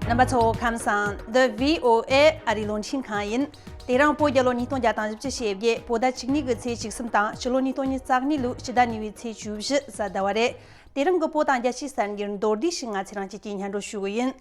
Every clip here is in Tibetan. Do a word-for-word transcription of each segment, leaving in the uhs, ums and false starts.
རྣམ་པ་ཚོ་ཁམས་བཟང་། འདི་བྷི་ཨོ་ཨེ་ཨ་རིའི་རླུང་འཕྲིན་ཁང་ཡིན། དེ་རིང་བོད་རྒྱལ་ལོ་ཉིས་སྟོང་བརྒྱ་དང་བཞི་བཅུ་ཞེ་བརྒྱད། བོད་ཟླ་བཅུ་གཉིས་ཀྱི་ཚེས་བཅུ་གསུམ་དང་། ཕྱི་ལོ་ཉིས་སྟོང་ཉི་ཤུ་རྩ་གཉིས་ལོའི་ཕྱི་ཟླ་གཉིས་པའི་ཚེས་བཅུ་བཞི་གཟའ་ཟླ་བ་རེད། དེ་རིང་གི་བོད་དང་རྒྱལ་སྤྱིའི་གསར་འགྱུར་མདོར་བསྡུས་ཤིག་ང་ཚོས་རང་བཅས་ཀྱིས་སྙན་སྒྲོན་ཞུ་གི་ཡིན།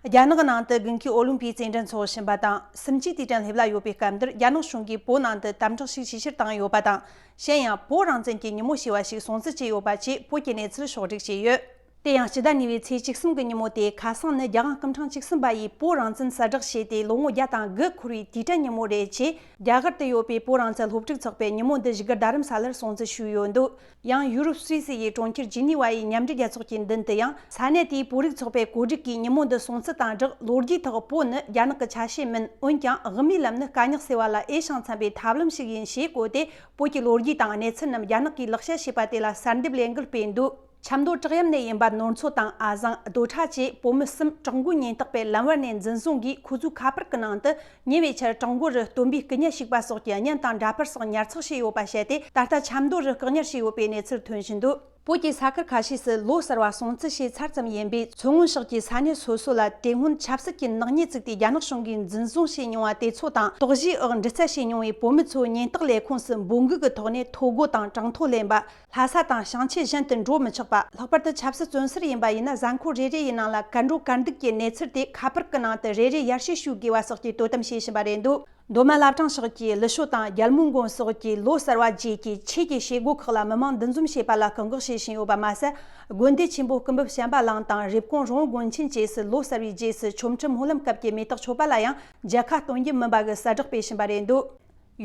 རྒྱ་ནག་གི་ནང་དུ་དགུན་ཁའི་ཨོ་ལིམ་པིའི་རྩེད་འགྲན་ཚོགས་བཞིན་པ་དང་། གསུམ་བཅུའི་དུས་དྲན་སླེབས་ལ་ཡོད་པའི་སྐབས་འདིར། རྒྱ་ནག་གཞུང་གིས་བོད་ནང་དུ་དམ་དྲག་ཞིག་ཇེ་ཆེར་བཏང་ཡོད་པ་དང་། གཞན་ཡང་བོད་རང་བཙན་གྱི་ཉིན་མོ་ཞེས་པ་ཞིག་སྲུང་བརྩི་བྱས་ཡོད་པ་བཅས་བོད་ཀྱི་གནས་ཚུལ་ཕྱོགས་བསྒྲིགས་བྱས་ཡོད། དེ་ཡང་སྤྱི་ཟླ་གཉིས་པའི་ཚེས་བཅུ་གསུམ་གྱི་ཉིན་མོ་དེ་ཁ་སང་ནི་རྒྱལ་དབང་སྐུ་ཕྲེང་བཅུ་གསུམ་པ་ཡིས་བོད་རང་བཙན་གསལ་བསྒྲགས་བྱས་ཏེ་ལོ་ངོ་བརྒྱ་དང་དགུ་འཁོར་བའི་དུས་དྲན་ཉིན་མོ་རེད། ཅེས་རྒྱ་གར་དུ་ཡོད་པའི་བོད་རང་བཙན་སློབ་ཕྲུག་ཚོགས་པས་ཉིན་མོ་འདི་བཞུགས་སྒར་རྡ་རམ་ས་ལར་སྲུང་བརྩི་ཞུས་ཡོད་འདུག། ཡང་ཡུ་རོབ་སུད་སི་ཡི་གྲོང་ཁྱེར་ཇི་ནི་ཝ་ཡི་མཉམ་འབྲེལ་རྒྱལ་ཚོགས་ཀྱི་མདུན་དུ་ཡང་། ས་གནས་དེའི་བོད་རིགས་ཚོགས་པའི་གོ་སྒྲིག་གིས་ཉིན་མོ་འདི་སྲུང་བརྩི་དང་སྦྲགས། ལོ་རྒྱུས་ཐོག་བོད་ནི་རྒྱ་ནག་གི་ཆ་ཤས་མིན། འོན་ཀྱང་དབུ་མའི་ལམ་ནི་དཀའ་རྙོག་སེལ་བ་ལ་འོས་ཤིང་འཚམ་པའི་ཐབས་ལམ་ཞིག་ཡིན་ཞེས་བཀོད་དེ། བོད་ཀྱི་ལོ་རྒྱུས་དང་གནས་ཚུལ་རྣམས་རྒྱ་ནག་གིས་ལག་བསྟར་བྱས་པ་དེ་ལ་གསལ་འདེབས་ལས་འགུལ་སྤེལ་འདུག། ཆབ་མདོ་བྲག་གཡབ་ནས་ཡིན་པ་ནོར་མཚོ་དང་ཨ་བཟང་། རྡོ་ཁྲ་བཅས་བོད་མི་གསུམ་བྲག་འགོ་ཉེན་རྟོག་པས་ལམ་བར་ནས་འཛིན་བཟུང་གིས། ཁོ་ཚོའི་ཁ་པར་གྱི་ནང་དུ་ཉེ་བའི་ཆར་བྲག་འགོ་རུ་སྟོན་པའི་སྐུ་ཉིད་ཞུགས་པ་སོགས་ཀྱི་བརྙན་དང་འདྲ་པར་སོགས་ཉར་ཚགས་བྱས་ཡོད་པ་བཤད་དེ། ད་ལྟ་ཆབ་མདོ་རུ་བཀག་ཉར་བྱས་ཡོད་པའི་གནས་ཚུལ་ཐོན་བཞིན་འདུག། བོད་ཀྱི་ས་ཁུལ་ཁ་ཤས་སུ་ལོ་གསར་བ་སྲུང་བརྩི་བྱས་ཚར་ཙམ་ཡིན་པས། མཚོ་སྔོན་ཕྱོགས་ཀྱི་ས་གནས་སོ་སོ་ལ་དེ་སྔོན་ཆབ་སྲིད་ཀྱི་ནག་ཉེས་བཙུགས་ཏེ་རྒྱ་ནག་གཞུང་གིས་འཛིན་བཟུང་བྱས་མྱོང་བ་དེ་ཚོ་དང་། དོགས་གཞིའི་འོག་འདྲི་རྩད་བྱས་མྱོང་བའི་བོད་མི་ཚོ་ཉེན་རྟོག་ལས་ཁུངས་སུ་འབོད་འགུག་གི་ཐོག་ནས་ཐོ་འགོད་དང་གྲངས་ཐོ་ལེན་པ། ལྷ་ས་དང་ཞིང་ཆེན་གཞན་དུ་འགྲོ་མི་ཆོག་པ། ལྷག་པར་དུ་ཆབ་སྲིད་བཙོན་ཟུར་ཡིན་པ་ཡིན་ན། གཟའ་འཁོར་རེ་རེ་ཡི་ནང་ལ་གར་འགྲོ་གར་འདུག་གི་གནས་ཚུལ་དེ་ཁ་པར་གྱི་ནང་དུ་རེ་རེ་ཡར་ཞུ་ཞུ་དགོས་པ་སོགས་ཀྱི་དོ་དམ་བྱེད་བཞིན་པ་རེད་འདུག། མདོ་སྨད་བླ་བྲང་ཕྱོགས་ཀྱི་ཀླུ་ཤོད་དང་རྒྱལ་མོ་མགོན་སོགས་ཀྱི་ལོ་གསར་བ་རྗེས་ཀྱི་ཆོས་ཀྱི་བྱེད་སྒོ་ཁག་ལ་མི་མང་འདུ་འཛོམས་བྱེད་པ་ལ་བཀག་འགོག་བྱེད་བཞིན་ཡོད་པ་མ་ཟད། དགོན་སྡེ་ཆེན་པོ་སྐུ་འབུམ་བྱམས་པ་གླིང་དང་རེབ་གོང་རོང་བོ་དགོན་ཆེན་བཅས་སུ་ལོ་གསར་བའི་རྗེས་སུ་ཆོ་འཕྲུལ་སྨོན་ལམ་སྐབས་ཀྱི་མེ་སྟག་མཆོད་པ་ལ་ཡང་མཇལ་ཁ་སྟོན་རྒྱུ་མིན་པ་གི་གསལ་བསྒྲགས་སྤེལ་བཞིན་པ་རེད་འདུག།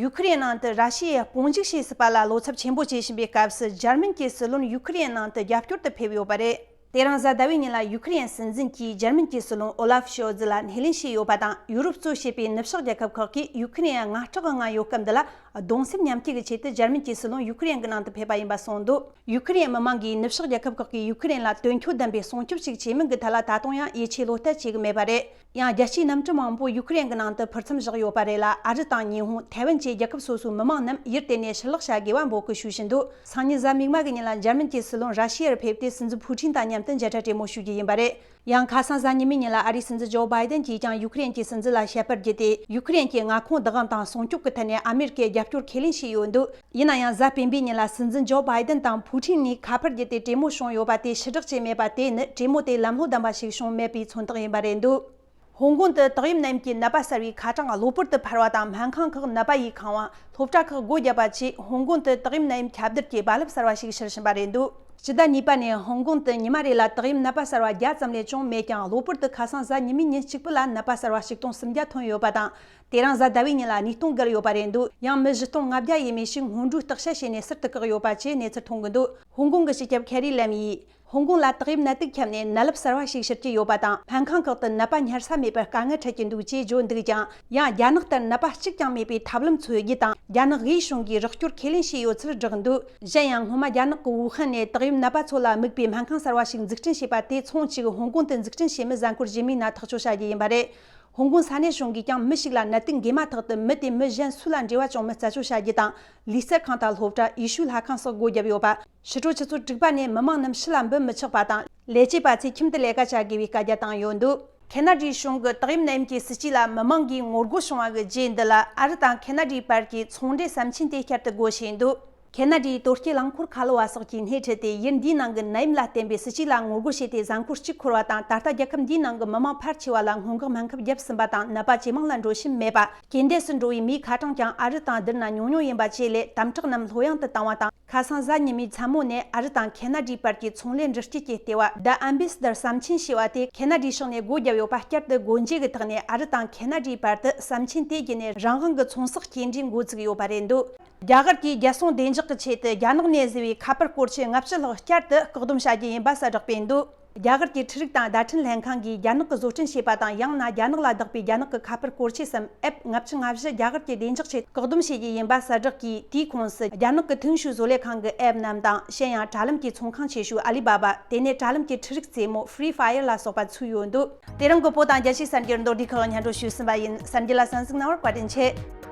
ཡུ་ཁུ་རེན་ནང་དུ་ར་ཤི་ཡས་དཔུང་འཇུག་བྱེད་སྲིད་པ་ལ་བློ་འཚབ་ཆེན་པོ་བྱེད་བཞིན་པའི་སྐབས་སུ། འཇར་མན་གྱི་སྲིད་བློན་ཡུ་ཁུ་རེན་ནང་དུ་རྒྱབ་སྐྱོར་དུ་ཕེབས་ཡོད་པ་རེད། དེ་རིང་གཟའ་ཟླ་བའི་ཉིན་ལ་ཡུ་ཁུ་རེན་སྲིད་འཛིན་གྱིས་འཇར་མན་གྱི་སྲིད་བློན་ཨོ་ལཱབ་ཤོལ་ཛི་ལ་སྣེ་ལེན་བྱས་ཡོད་པ་དང་། ཡུ་རོབ་གཙོ་བྱས་པའི་ནུབ་ཕྱོགས་རྒྱལ་ཁབ་ཁག་གིས་ཡུ་ཁུ་རེན་དངངས་སྐྲག་གི་ངང་ཡོད་སྐབས་འདི་ལ། གདུང་སེམས་མཉམ་སྐྱེད་ཀྱི་ཆེད་དུ་འཇར་མན་གྱི་སྲིད་བློན་ཡུ་ཁུ་རེན་གྱི་ནང་དུ་ཕེབས་པ་ཡིན་པ་གསུངས་འདུག། ཡུ་ཁུ་རེན་མི་མང་གིས་ནུབ་ཕྱོགས་རྒྱལ་ཁབ་ཁག་གིས་ཡུ་ཁུ་རེན་ལ་དོན་འཁྱོལ་ལྡན་པའི་སྲུང་སྐྱོབ་ཅིག་བྱེད་མིན་གྱི་ཐད་ལ་ད་དུང་ཡང་ཡིད་ཆེས་བློ་གཏད་བྱེད་ཀྱི་མེད་པ་རེད། ཡང་རྒྱལ་སྤྱིའི་གནམ་གྲུ་མང་པོ་ཡུ་ཁུ་རེན་གྱི་ནང་དུ་འཕུར་མཚམས་བཞག་ཡོད་པ་རེད་ལ། ཨ་རི་དང་ཉི་ཧོང་། ཐའེ་ཝན་བཅས་རྒྱལ་ཁབ་སོ་སོའི་མི་མང་རྣམས་ཡུལ་དེ་ནས་ཕྱིར་ལོག་བྱ་དགོས་པ་འབོད་སྐུལ་ཞུ་བཞིན་འདུག། སང་ཉིན་གཟའ་མིག་དམར་གྱི་ཉིན་ལ་འཇར་མན་གྱི་སྲིད་བློན་ར་ཤི་ཡར་ཕེབས་ཏེ། སྲིད་འཛིན་ཕུའུ་ཀྲིན་དང་མཉམ་དུ་མཇལ་འཕྲད་གྲོས་མོལ་ཞུ་རྒྱུ་ཡིན་པ་རེད། ཡང་ཁ་སང་གཟའ་ཉི་མའི་ཉིན་ལ་ཨ་རིའི་སྲིད་འཛིན་ཇོ་བྷའི་ཏན་གྱིས་ཀྱང་ཡུ་ཁུ་རེན་གྱི་སྲིད་འཛིན་ལ་ཞལ་པར་བརྒྱུད་དེ། ཡུ་ཁུ་རེན་གྱི་མངའ་ཁོངས་བདག་དབང་དང་སྲུང་སྐྱོབ་ཀྱི་ཐད་ནས་ཨ་མེ་རི་ཀས་རྒྱབ་སྐྱོར་ཁས་ལེན་བྱས་ཡོད་འདུག། ཡིན་ན་ཡང་། གཟའ་སྤེན་པའི་ཉིན་ལ་སྲིད་འཛིན་ཇོ་བྷའི་ཏན་དང་ཕུའུ་ཀྲིན་གཉིས་ཁ་པར་བརྒྱུད་དེ་གྲོས་མོལ་བྱུང་ཡོད་པ་དེ་ཕྱིར་བསྒྲགས་བྱས་མེད་པ་དེ་ནི། གྲོས་མོལ་དེ་ལམ་ལྷོང་ལྡན་པ་ཞིག་བྱུང་མེད་པའི་མཚོན་རྟགས་ཡིན་པ་རེད་འདུག། ཧོང་ཀོང་དུ་ཏོག་དབྱིབས་ནད་ཡམས་ཀྱི་ནད་པ་གསར་བའི་ཁ་གྲངས་གློ་བུར་དུ་འཕར་བ་དང་། སྨན་ཁང་ཁག་ནད་པ་ཡིས་ཁེངས་པ། སློབ་གྲྭ་ཁག་སྒོ་བརྒྱབ་པ་བཅས། ཧོང་ཀོང་དུ་ཏོག་དབྱིབས་ནད་ཡམས་ཁྱབ་གདལ་གྱི་རྦ་རླབས་གསར་བ་ཞིག་འཕྱུར་བཞིན་པ་རེད་འདུག། སྤྱི་ཟླ་གཉིས་པ་ནས་ཧོང་ཀོང་དུ་ཉི་མ་རེ་ལ་ཏོག་དབྱིབས་ནད་པ་གསར་བ་བརྒྱ་ཙམ་ལས་ཅུང་མེད་ཀྱང་། གློ་བུར་དུ་ཁ་སང་གཟའ་ཉི་མའི་ཉིན་གཅིག་པུ་ལ་ནད་པ་གསར་བ་ཆིག་སྟོང་སུམ་བརྒྱ་ཐོན་ཡོད་པ་དང་། དེ་རིང་གཟའ་ཟླ་བའི་ཉིན་ལ་ཉིས་སྟོང་བརྒལ་ཡོད་པ་རེད་འདུག། ཡང་མི་བཞི་སྟོང་ལྔ་བརྒྱ་ཡས་མས་ཤིག་སྔོན་འགྲོའི་བརྟག་དཔྱད་བྱས་ནས་ཟུར་དུ་བཀག་ཡོད་པ་བཅས་གནས་ཚུལ་ཐོན་གྱི་འདུག། ཧོང་ཀོང་གི་སྤྱི་ཁྱབ་ཁེ་རི་ལེམ་ཡིས། ཧོང་ཀོང་ལ་ཏོག་དབྱིབས་ནད་དུག་ཁྱབ་ནས་ནད་རླབས་གསར་བ་ཞིག་འཕྱུར་གྱི་ཡོད་པ་དང་། སྨན་ཁང་ཁག་ཏུ་ནད་པ་ཉར་ས་མེད་པར་དཀའ་ངལ་འཕྲད་ཀྱི་འདུག་ཅེས་བརྗོད་འདུག་ཀྱང་། ཡང་རྒྱ་ནག་ལྟར་ནད་པ་གཅིག་ཀྱང་མེད་པའི་ཐབས་ལམ་འཚོལ་རྒྱུ་དང་། རྒྱ་ནག་དབུས་གཞུང་གིས་རོགས་སྐྱོར་ཁས་ལེན་བྱས་ཡོད་ཚུལ་བསྒྲགས་འདུག། གཞན་ཡང་། སྔོན་མ་རྒྱ་ནག་གི་ཝུ་ཧན་ནས་ཏོག་དབྱིབས་ནད་པ་ཚོ་ལ་དམིགས་པའི་སྨན་ཁང་གསར་བ་ཞིག་འཛུགས་སྐྲུན་བྱས་པ་དེ་མཚུངས་གཅིག་ཧོང་ཀོང་དུ་འཛུགས་སྐྲུན་བྱེད་མིན་གཟའ་འཁོར་རྗེས་མའི་ནང་ཐག་གཅོད་བྱ་རྒྱུ་ཡིན་པ་རེད། ཧོང་ཀོང་ས་གནས་གཞུང་གིས་ཀྱང་མི་ཞིག་ལ་ནད་དུག་འགོས་མ་ཐག་ཏུ་མི་དེ་མི་གཞན་སུ་ལ་འབྲེལ་བ་བྱུང་མིན་རྩད་གཅོད་བྱ་རྒྱུ་དང་། ལུས་རྩལ་ཁང་དང་སློབ་གྲྭ། ཡེ་ཤུའི་ལྷ་ཁང་སོགས་སྒོ་བརྒྱབ་ཡོད་པ། ཕྱི་དྲོ་ཆུ་ཚོད་དྲུག་པ་ནས་མི་མང་རྣམས་ཕྱི་ལ་འབུད་མི་ཆོག་པ་དང་། ལས་བྱེད་པ་ཚོས་ཁྱིམ་དུ་ལས་ཀ་བྱ་དགོས་པའི་བཀའ་རྒྱ་བཏང་ཡོད་འདུག། ཁེ་ན་ཌའི་གཞུང་གིས་ཏོག་དབྱིབས་ནད་ཡམས་ཀྱི་སྲིད་ཇུས་ལ་མི་མང་གིས་ངོ་རྒོལ་བྱུང་བ་གི་རྗེས་འདི་ལ། ཨ་རི་དང་ཁེ་ན་ཌའི་བར་གྱི་ཚོང་འབྲེལ་ཟམ་ཆེན་དེ་བསྐྱར་དུ་སྒོ་ཕྱེས་འདུག། ཁེ་ན་ཌའི་དོ་སྐྱེལ་རླངས་འཁོར་ཁ་ལོ་བ་སོགས་ཀྱིས་སྣེ་ཁྲིད་དེ། ཡུལ་འདིའི་ནང་གི་ནད་ཡམས་ལ་བརྟེན་པའི་སྲིད་ཇུས་ལ་ངོ་རྒོལ་བྱས་ཏེ། གཟའ་འཁོར་གཅིག་འཁོར་བ་དང་། ད་ལྟ་རྒྱལ་ཁབ་འདིའི་ནང་གི་མི་མང་ཕལ་ཆེ་བ་ལ་སྔོན་འགོག་སྨན་ཁབ་བརྒྱབ་ཟིན་པ་དང་། ནད་པ་ཇེ་མང་ལ་འགྲོ་བཞིན་མེད་པ། རྐྱེན་འདས་སུ་འགྲོ་བའི་མིའི་ཁ་གྲངས་ཀྱང་ཨ་རི་དང་བསྡུར་ན་ཉུང་ཉུང་ཡིན་པ་བཅས་ལས། དམ་དྲག་རྣམས་ལྷོད་ཡངས་དུ་བཏང་བ་དང་། ཁ་སང་གཟའ་ཉི་མའི་མཚན་མོ་ནས་ཨ་རི་དང་ཁེ་ན་ཌའི་བར་གྱི་ཚོང་ལས་འགྲུལ་སྐྱེལ་གྱི་ལྟེ་བ། The Ambassador ཟམ་ཆེན་ཞེས་པ་དེ་ཁེ་ན་ཌའི་ཕྱོགས་ནས་སྒོ་བརྒྱབ་ཡོད་པ། བསྐྱར་དུ་སྒོ་འབྱེད་ཀྱི་ཐོག་ནས་ཨ་རི་དང་ཁེ་ན་ཌའི་བར་དུ་ཟམ་ཆེན་དེ་བརྒྱུད་ནས་རང་དབང་གི་ཚོང་ཟོག་སྐྱེལ་འདྲེན་འགོ་བཙུགས་ཡོད་པ་རེད་འདུག། རྒྱ་གར་གྱིས་རྒྱལ་སྲུང་བདེ་འཇགས་ཀྱི་ཆེད་དུ་རྒྱ་ནག་ནས་བཟོས་པའི་ཁ་པར་སྐོར་ཆས་ལྔ་བཅུ་ལྷག་བསྐྱར་དུ་བཀག་སྡོམ་བྱ་རྒྱུ་ཡིན་པ་གསལ་བསྒྲགས་སྤེལ་འདུག། རྒྱ་གར་གྱི་འཕྲུལ་རིག་དང་བརྡ་འཕྲིན་ལྷན་ཁང་གིས་རྒྱ་ནག་གིས་བཟོ་སྐྲུན་བྱས་པ་དང་། ཡང་ན་རྒྱ་ནག་ལ་བདག་པའི་རྒྱ་ནག་གི་ཁ་པར་སྐོར་ཆས་སམ། ཨེབ་ལྔ་བཅུ་ང་བཞི་རྒྱ་གར་གྱི་བདེ་འཇགས་ཆེད་བཀག་སྡོམ་བྱེད་རྒྱུ་ཡིན་པ་གསལ་བསྒྲགས་ཀྱིས། དེའི་ཁོངས་སུ་རྒྱ་ནག་གི་ཐོན་ཤུགས་བཟོ་ལས་ཁང་གི་ཨེབ་རྣམས་དང་། གཞན་ཡང་དྲ་ལམ་གྱི་ཚོང་ཁང་ཆེ་ཤོས་ཨ་ལི་བྷ་བྷ། དེ་ནས་དྲ་ལམ་གྱི་འཕྲུལ་རིག་རྩེད་མོ་Free Fire ལ་སོགས་པ་ཚུད་ཡོད་འདུག། དེ་རིང་གི་བོད་དང་རྒྱལ་སྤྱིའི་གསར་འགྱུར་མདོར་བསྡུས་ཁག་སྙན་སྒྲོན་ཞུས་ཟིན་པ་ཡིན། གསར་འགྱུར་ལ་གསན་གཟིགས་གནང་བར་བཀའ་དྲིན་ཆེ།